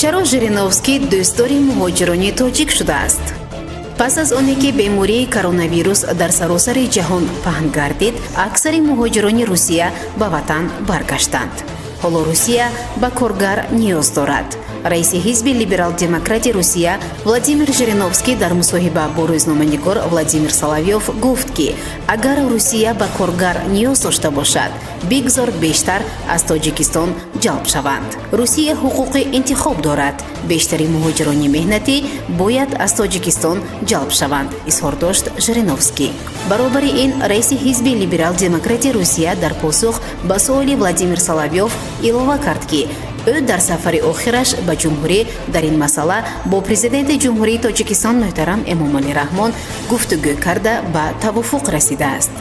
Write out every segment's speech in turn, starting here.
Чаро Жириновский дӯстдори муҳоҷирони тоҷик шудааст? Пас аз оне ки бемории коронавирус дар саросари ҷаҳон паҳн гардид, аксари муҳоҷирони Русия ба ватан баргаштанд. Ҳоло Русия ба коргар ниёз дорад. Раиси ҳизби Либерал-демократи Русия Владимир Жириновский дар мусоҳиба бо рӯзноманигор Владимир Соловьёв гуфт, ки агар Русия ба коргар ниёз дошта бошад, бигзор бештар аз Тоҷикистон ҷалб шаванд. Русия ҳуқуқи интихоб дорад. Бештари муҳоҷирони меҳнатӣ бояд аз Тоҷикистон ҷалб шаванд, изҳор дошт Жириновский. Баробари ин, раиси ҳизби Либерал-демократи Русия дар посух ба суоли Владимир Соловьёв илова кард, ки ӯ дар сафари охираш ба ҷумҳурӣ дар ин масъала бо Президенти Ҷумҳурии Тоҷикистон муҳтарам Эмомалӣ Раҳмон гуфтугӯ карда, ба тавофуқ расидааст.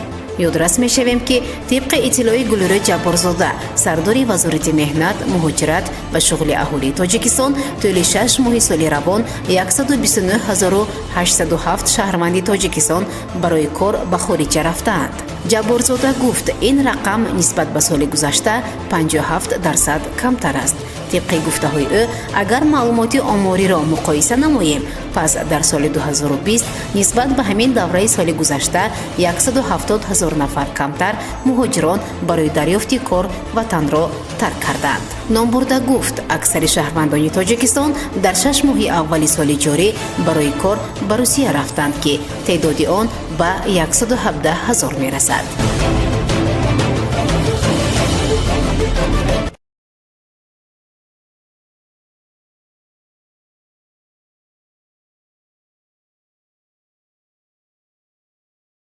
Ёдрас мешавем, ки тибқи иттилои Гулрӯ Ҷабборзода, сардори Вазорати меҳнат, муҳоҷират ва шуғли аҳолии Тоҷикистон, тӯли 6 моҳи соли равон 129 807 шаҳрванди Тоҷикистон барои кор ба хориҷа рафтаанд. Ҷабборзода гуфт, ин рақам нисбат ба соли гузашта 57% камтар аст. Тибқи гуфтаҳои ӯ, агар маълумоти омориро муқоиса намоем, пас дар соли 2020 нисбат ба ҳамин давраи соли гузашта 170 ҳазор нафар камтар муҳоҷирон барои дарёфти кор ватанро тарк карданд. Номбурда гуфт, аксари шаҳрвандони Тоҷикистон дар 6 моҳи аввали соли ҷорӣ барои кор ба Русия рафтанд, ки теъдоди он ба 117 ҳазор мерасад.